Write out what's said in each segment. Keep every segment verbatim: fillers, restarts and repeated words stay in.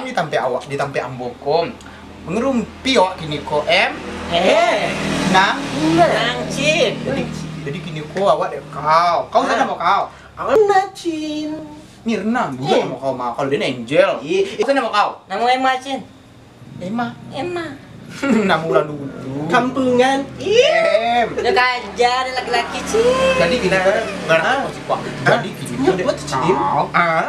Di tampek awak, di tampek ambo ko. Mangarumpi awak kini ko, em? Eh. Nang? Nang, Cin. Jadi, jadi kini ko awak dek kau. Kau siapa namo kau? Ana, Cin. Mirna, bukan namo kau mah. Kalau dia Angel. Ih. Siapa namo kau? Namo Emma, Cin. Emma. Emma. Namo urang dulu. Kampungan. Em. Dia kaja ada laki-laki, Cin. Jadi kini ko, nah. Jadi kini ko, nyebut, Cin.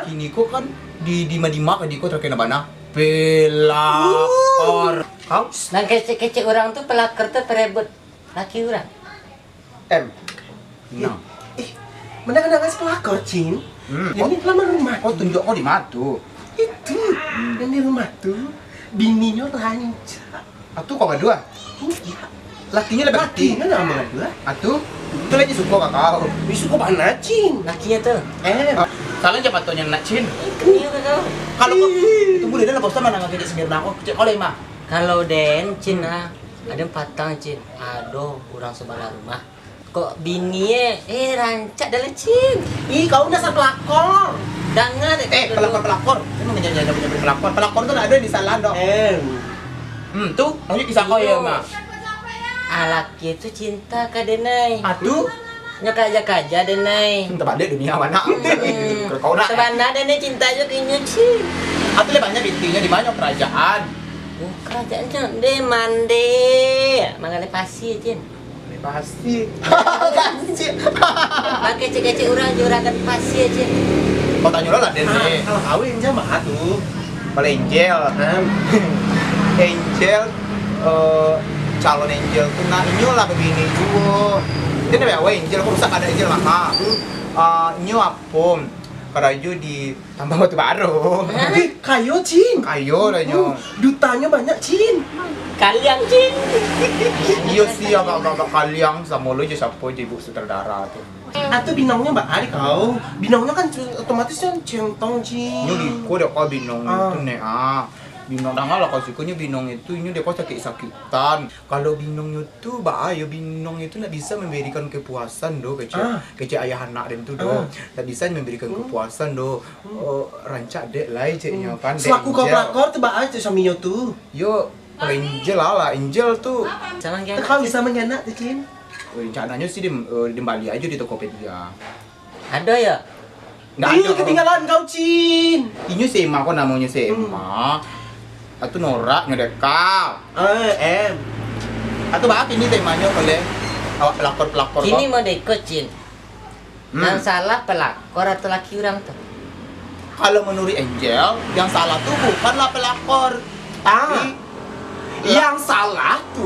Kini ko kan di, di Madima kan di ko terkena bana. Pelakor. Kau? Nang kecek-kecek urang tu pelakor tu perebut laki urang. Em. Nah. Eh, mana kadang pelakor, Cin? Hmm. Yang ni laman rumah. Oh, tunjuk kau di mana tu? Itu. Hmm. Yang di rumah tu, bininyo rancak. Atu kau gaduah? Iya. Lakinyo lah berarti. Lakinyo lah gaduah. Atu? Itu lagi suko ka kau? Ih, suko bana, Cin. Lakinyo tu. Eh. Salah je patonyo nak, Cin. Itu dia ke kau. Kalau kau, itu boleh dah lah, bosan mana ngaku dek Smirna. Oh, cek kau lah, Ima. Kalau den, Cin, ah, ada patang, Cin. Ado urang sabalah rumah. Kok bini, eh, eh, rancak dah lah, Cin. Ih, kau dasar pelakor. Danga dek. Eh, pelakor-pelakor. Emang jangan, jangan, jangan pelakor. Pelakor tu nak ada di salah dok. Eh. Hmm, tu, lanjut kisah kau ya, Mak. Ah, laki tu cinta ka denai. Ah, tu? Nyo kaja-kaja denai. Hmm, terbalik dunia mana? Hmm. Kalau kau nak, eh. Sabana denai cinta jo ka inyo, Cin. Ah, tu lah banyak bintinyo di mana kerajaan? Oh, kerajaan tu de mande. Manggaleh pasia, Cin. Pasti. Pasti. Pakecek-kecek urang juragan pasia, Cin. Kau tanyo lah, Den, ah, eh. Kalau kawin sama tu. Kalau Angel, kan? Angel, eh, calon Angel tu nak inyo lah babini juo. Dia nak awal Angel, kok rusak ada Angel mah. Ah, inyo apo? Karajo di Tambang Batu Baru. Ih, kayo, Cin. Kayo lah nyo. Hmm, dutanyo banyak, Cin. Kaliang, Cin. Iyo sih, agak-agak kaliang, samo lo je siapo je ibu sutradara tu. Atu binongnyo baa dek kau? Binongnyo kan otomatis kan centong, Cin. Nyo iko dek kau binong tu, Nek, ah. Binong danga lah kau suko nyo binong itu, inyo dek kau sakik-sakitan. Kalau binongnyo tu baa yo, binongnyo tu ndak bisa mambarikan kapuasan doh, kecek, kecek ayah anak den tu doh. Ndak bisa mambarikan kapuasan doh. Oh, rancak dek lai, ceknyo kan, dek Angel. Selaku kau pelakor tu baa cek suaminyo tu? Yo, kalau Angel lah, lah. Angel tu. Sama mangkhianat. Kau bisa mangkhianat tu, Cin? Oh, rencananyo sih di, eh, di bali ajo di Tokopedia. Ado yo? Ndak ado. Ih, ketinggalan kau, Cin. Inyo si Emma ko namonyo si Emma. Atu norak nyo dek kau. Eh, em. Atu baa kini temanyo ko leh? Awak pelakor-pelakor ko. Kini modeko, Cin. Hmm. Yang salah pelakor atau laki urang tu? Kalau menurut Angel, yang salah tu bukanlah pelakor, tapi yang salah tu,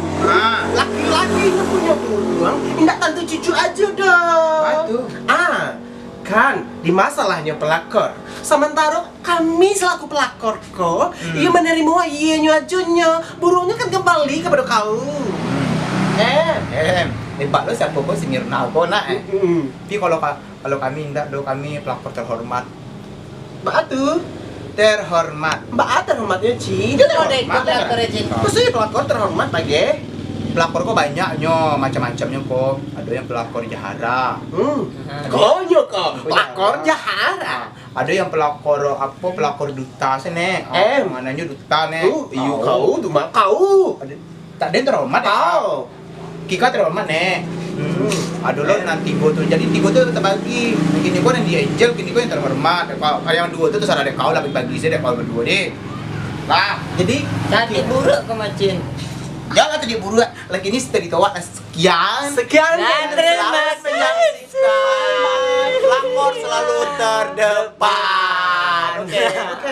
laki-laki yang punyo burung, indak tantu cucuk ajo doh. Baa tu? Ah, kan, di masalahnyo pelakor. Samantaro kami selaku pelakor ko, iyo manarimo iyanyo ajo nyo, burungnyo kan kambali kapado kau. Eh. Em, hebat lo siapo ko si Mirna ko nak, eh. Tapi kalau ka-, kalau kami indak doh, kami pelakor terhormat. Baa tu? Terhormat. Baa terhormatnyo, Cin? Itu terhormat, pelakor, Cin. Maksudnyo pelakor terhormat bagai? Pelakor ko banyak nyo, macam-macamnyo ko. Ado yang pelakor jahara. Hmm. Ko nyo ko, pelakor jahara. Ado yang pelakor, apo, pelakor duta se, Nek. Em. Mananyo duta, Nek. Tu, iyo, kau tu mah, kau. Ado, tak ado yang terhormat, Nek. Kau. Kika terhormat, Nek. Hmm. Ado lo nan tigo tu. Jadi tigo tu terbagi. Kini ko nan di Angel, kini ko yang terhormat. Kalau yang duo tu terserah dek kau lah, bagi-bagi se dek kau baduo deh. Lah, jadi. Jadi buruak ko macin. Jangan jadi buruak. Lagi ni cerita awak sekian. Sekian dan terima kasih. Pelakor selalu terdepan. Oke. Oke.